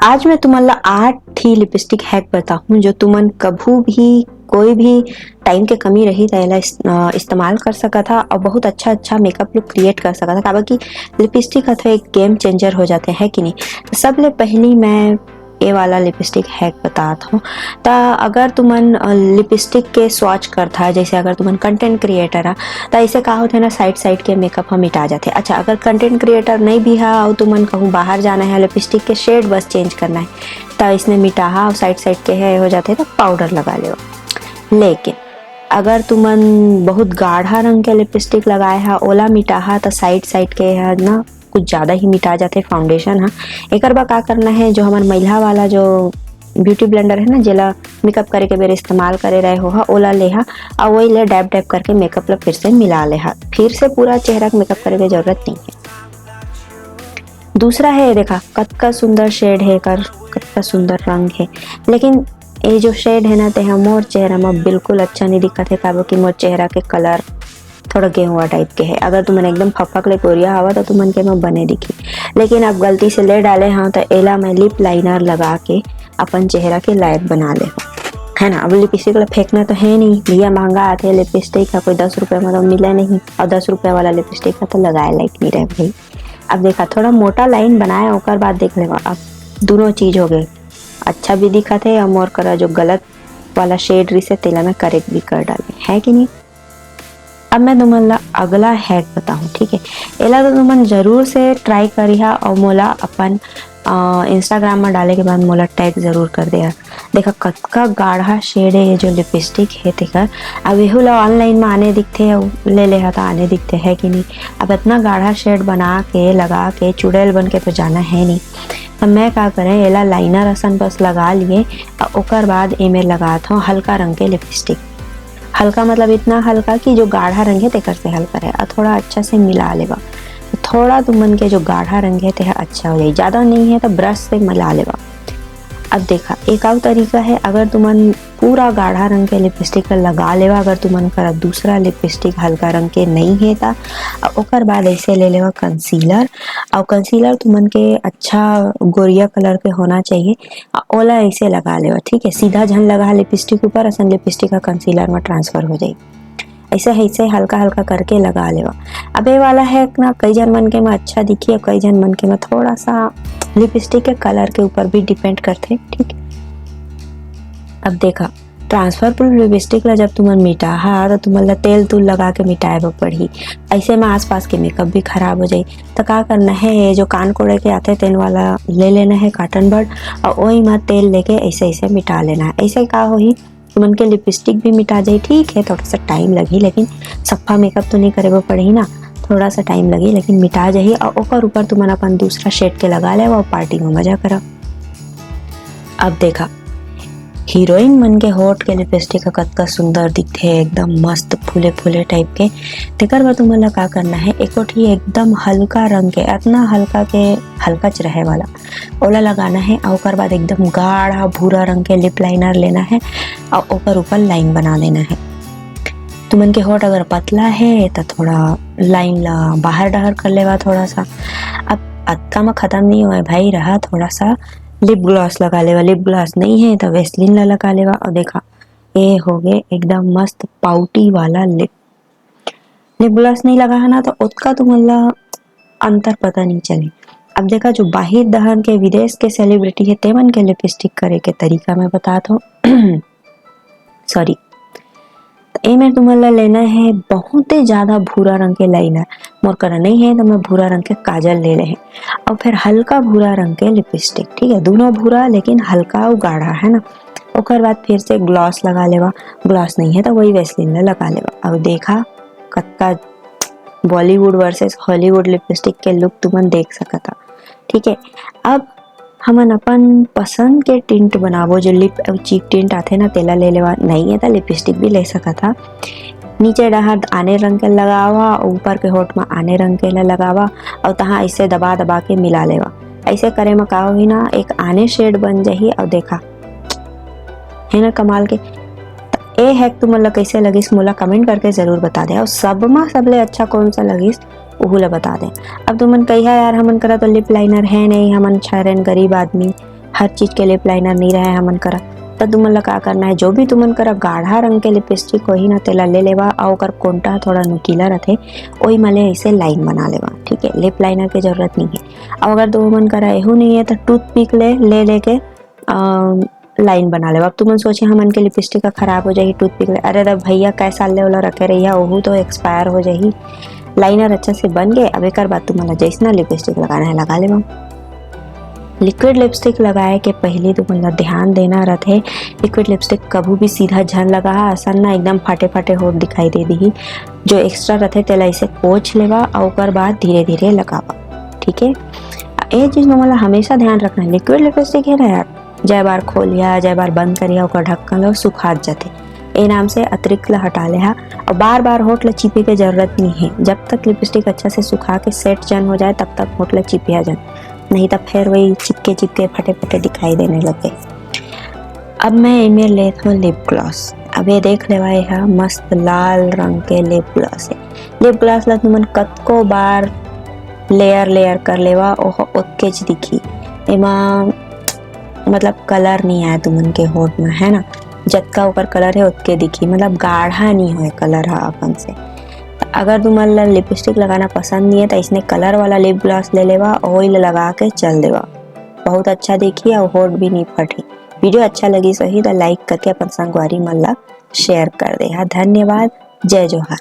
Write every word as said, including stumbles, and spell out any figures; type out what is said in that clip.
आज मैं तुमन ला आठ ठी लिपस्टिक हैक बताहूँ, जो तुमन कभू भी, कोई भी टाइम के कमी रही, त एला इस-, अ, इस्तेमाल कर सकत हा और बहुत अच्छा अच्छा मेकअप लुक क्रिएट कर सकत हा, काबर कि लिपस्टिक ह तो एक गेम चेंजर हो जाथे, है कि नहीं? तो सबले पहली मैं ए वाला लिपस्टिक हैक बतात हूँ। त अगर तुमन, अ, लिपस्टिक के स्वॉच करथा, जैसे अगर तुमन कंटेंट क्रिएटर हा, त ऐसे का होथे ना, साइड साइड के मेकअप ह मिटा जाथे। अच्छा, अगर कंटेंट क्रिएटर नहीं भी हा और तुमन कहूँ बाहर जाना है, लिपस्टिक के शेड बस चेंज करना है, त इसने मिटाहा और साइड साइड के है हो जाथे, त पाउडर लगा लेवा। लेकिन अगर तुमन बहुत गाढ़ा रंग के लिपस्टिक लगाए हा, ओला मिटाहा, त साइड साइड के है ना, कुछ ज्यादा ही मिटा जाथे फाउंडेशन हा। एकर बर का करना है, जो हमर मैला वाला जो ब्यूटी ब्लेंडर है ना, जेला मेकअप करे के बेर इस्तेमाल करे रहे हो हा, ओला लेहा और वही ले डैब डैब करके मेकअप ला फिर से मिला लेहा। फिर से पूरा चेहरा के मेकअप करे के जरूरत नहीं है। दूसरा है, देखा कतका सुंदर शेड है एकर, कतका सुंदर रंग है, लेकिन ये जो शेड है ना, तेहा मोर चेहरा में बिल्कुल अच्छा नहीं दिखत है, काबर कि मोर चेहरा के कलर थोड़ा गेहुआ टाइप के है। अगर तुमन एकदम फफक ले गोरिया हवा, तो तुमन के में बने दिखी, लेकिन अब गलती से ले डाले हाँ, तो एला मैं लिप लाइनर लगा के अपन चेहरा के लायक बना ले हूँ, है ना। अब लिपस्टिक ला फेंकना तो है नहीं भैया, महंगा आथे लिपस्टिक है, कोई दस रुपये में तो मिले नहीं, और दस रुपये वाला लिपस्टिक है तो लगाए लायक नहीं रहे भाई। अब देखा, थोड़ा मोटा लाइन बनाए, ओकर बाद देख लेवा, अब दोनों चीज हो गए, अच्छा भी दिखत है और मोर करा जो गलत वाला शेड रिसे तेला मैं करेक्ट भी कर डाले, है कि नहीं? अब मैं तुमन ला अगला हैक बताऊँ, ठीक है? एला तो तुमन जरूर से ट्राई करिहा और मोला अपन, अ, इंस्टाग्राम में डाले के बाद मोला टैग जरूर कर देहा। देखा कतका गाढ़ा शेड है ये जो लिपस्टिक है तेकर। अब एहू ला ऑनलाइन में आने दिखथे, अउ ले लेहा त आने दिखथे, है कि नहीं? अब इतना गाढ़ा शेड बना के, लगा के, चुड़ैल बन के तो जाना है नहीं। त मैं का करें, एला लाइनर असन बस लगा लिए, अउ ओकर बाद एमे लगात हूँ हल्का रंग के लिपस्टिक। हल्का मतलब इतना हल्का कि जो गाढ़ा रंग है तेकर से हल्का रहे, अउ थोड़ा अच्छा से मिला लेवा। थोड़ा तुमन के जो गाढ़ा रंग है तेहा अच्छा हो जाए, ज्यादा नहीं है तो ब्रश से मिला लेवा। अब देखा, एक और तरीका है, अगर तुमन पूरा गाढ़ा रंग के लिपस्टिक ला लगा लेवा, अगर तुमन करा दूसरा लिपस्टिक हल्का रंग के नहीं है ता, अउ ओकर बाद ऐसे ले लेवा कंसीलर, और कंसीलर तुमन के अच्छा गोरिया कलर के होना चाहिए, अउ ओला ऐसे लगा लेवा, ठीक है। सीधा झन लगा लिपस्टिक ऊपर, असन लिपस्टिक का कंसीलर में ट्रांसफर हो जाए। ऐसे ऐसे हल्का हल्का करके लगा लेवा। अब ये वाला है ना, कई झन मन के में अच्छा दिखी और कई झन मन के में थोड़ा सा लिपस्टिक के कलर के ऊपर भी डिपेंड करथे, ठीक। अब देखा, ट्रांसफर प्रूफ लिपस्टिक ला जब तुमन मिटाहा तो तुमन ला तेल तुल लगा के मिटाए बर पड़ही। ऐसे में आसपास के मेकअप भी खराब हो जाई। तो का करना है, ये जो कान कोड़े के आथे तेन वाला ले लेना है कॉटन बड, और वही में तेल लेके ऐसे ऐसे मिटा लेना है। ऐसे का होही, तुमन के लिपस्टिक भी मिटा जाई। ठीक है, थोड़ा सा टाइम लगही, लेकिन सफा मेकअप तो नहीं करे बर पड़ही ना, थोड़ा सा टाइम लगही, लेकिन मिटा जाही। और ओकर ऊपर तुमन अपन दूसरा शेड के लगा लेवा और पार्टी में मजा करा। अब देखा, हीरोइन मन के होठ के लिपस्टिक ह कतका सुंदर दिखथे, एकदम मस्त फूले फूले टाइप के। तेकर बर तुमन ला का करना है, एको ठी एकदम हल्का रंग के, अतना हल्का के हल्का च रहे वाला, ओला लगाना है। और ओकर बाद एकदम गाढ़ा भूरा रंग के लिप लाइनर लेना है और ओकर ऊपर लाइन बना लेना है। तुमन के होठ अगर पतला है तो थोड़ा लाइन ला बाहर डहर कर लेवा थोड़ा सा। अब अतका में खत्म नहीं होए भाई, रहा थोड़ा सा लिप ग्लॉस लगा लेवा, लिप ग्लॉस नहीं है तो वेस्लिन ला लगा लेवा। और देखा, ये हो गए एकदम मस्त पाउटी वाला लिप। लिप ग्लॉस नहीं लगा है ना, तो ओतका तुमन ला अंतर पता नहीं चले। अब देखा, जो बाहिर डहर के विदेश के सेलिब्रिटी है, तेमन के लिपस्टिक करे के तरीका मैं बतात हूँ। सॉरी, तो एमे तुमन ला लेना है बहुते ज्यादा भूरा रंग के लाइनर। मोर करा नहीं है तो मैं भूरा रंग के काजल ले ले हैं, और फिर हल्का भूरा रंग के लिपस्टिक, ठीक है, दोनों भूरा लेकिन हल्का और गाढ़ा, है ना। ओकर बाद फिर से ग्लॉस लगा लेवा, ग्लॉस नहीं है तो वही वेस्लिन ला लगा लेवा। अब देखा, कतका बॉलीवुड वर्सेस हॉलीवुड लिपस्टिक के लुक तुमन देख सकता, ठीक है। अब हमन अपन पसंद के टिंट बनाबो, जो लिप अउ चीक टिंट आथे ना, तेला ले लेवा, नहीं है तो लिपस्टिक भी ले सकत हा। नीचे डहर आने रंग के लगावा, ऊपर के होठ में आने रंग के ला लगावा, और तहाँ ऐसे दबा दबा के मिला लेवा। ऐसे करे में का होही ना, एक आने शेड बन जाही। और देखा, है ना कमाल के। त ए हैक तुमन ला कैसे लगिस, मोला कमेंट करके जरूर बता दे। और सब में सबले अच्छा कौन सा लगिस, उहू ला बता दे। अब तुमन कहिया, "यार, हमन करा तो लिप लाइनर है नहीं, हमन छरेन गरीब आदमी, हर चीज के लिप लाइनर नहीं रहे हमन करा। त तुमन ला का करना है, जो भी तुमन करा गाढ़ा रंग के लिपस्टिक होही ना, तेला ले लेवा, अउ ओकर कोंटा थोड़ा नुकीला रथे, ओही म ले ऐसे लाइन बना लेवा, ठीक है। लिप लाइनर के जरूरत नहीं है। अब अगर तुमन करा एहू नहीं है, तो टूथपिक ले, ले लेके, अम, लाइन बना लेवा। अब तुमन सोचे हमन के लिपस्टिक का खराब हो जाही टूथपिक ले, अरे त भैया, कै साल ले ओला रखे रहिया, ओहू तो एक्सपायर हो जाही। लाइनर अच्छा से बन गए। अब एकर बाद तुमन ला जैसना लिपस्टिक लगाना है, लगा लेवा। लिक्विड लिपस्टिक लगाए के पहले तुमन ला ध्यान देना रथे, लिक्विड लिपस्टिक कभू भी सीधा झन लगा, असन ना एकदम फाटे फाटे होठ दिखाई दे दिही। जो एक्स्ट्रा रथे, तेला ऐसे पोंछ लेवा, अउ ओकर बाद धीरे धीरे लगावा, ठीक है। ए चीज में मोला हमेशा ध्यान रखना है, लिक्विड लिपस्टिक है ना यार, जय बार खोलिया, जय बार बंद करिया, ओकर ढक्कन ला, सुखात जाथे। ए नाम से अतिरिक्त ला हटा ले हा, और बार बार होठ ला चिपे के जरूरत नहीं है। जब तक लिपस्टिक अच्छा से सुखा के सेट जन हो जाए, तब तक होठ ला चिपिया जन, नहीं तो फिर वही चिपके चिपके फटे फटे दिखाई देने लगे। अब मैं एमे लेत हूँ लिप ग्लॉस। अब ये देख लेवा, ये हा मस्त लाल रंग के लिप ग्लॉस है। लिप ग्लॉस ला तुमन कतको बार लेयर लेयर कर लेवा, ओह ओतकेच दिखी। एमा मतलब कलर नहीं आया तुमन के होठ में, है ना, जतका ओकर कलर है ओतके दिखी, मतलब गाढ़ा नहीं होए कलर हा अपन से। त अगर तुमन ला लिपस्टिक लगाना पसंद नहीं है, तो इसने कलर वाला लिप ग्लॉस ले लेवा, ओही ला लगा के चल देवा, बहुत अच्छा दिखी और होठ भी नहीं फटी। वीडियो अच्छा लगी सही तो लाइक करके अपन संगवारी मन ला शेयर कर दे हा। धन्यवाद, जय जोहार।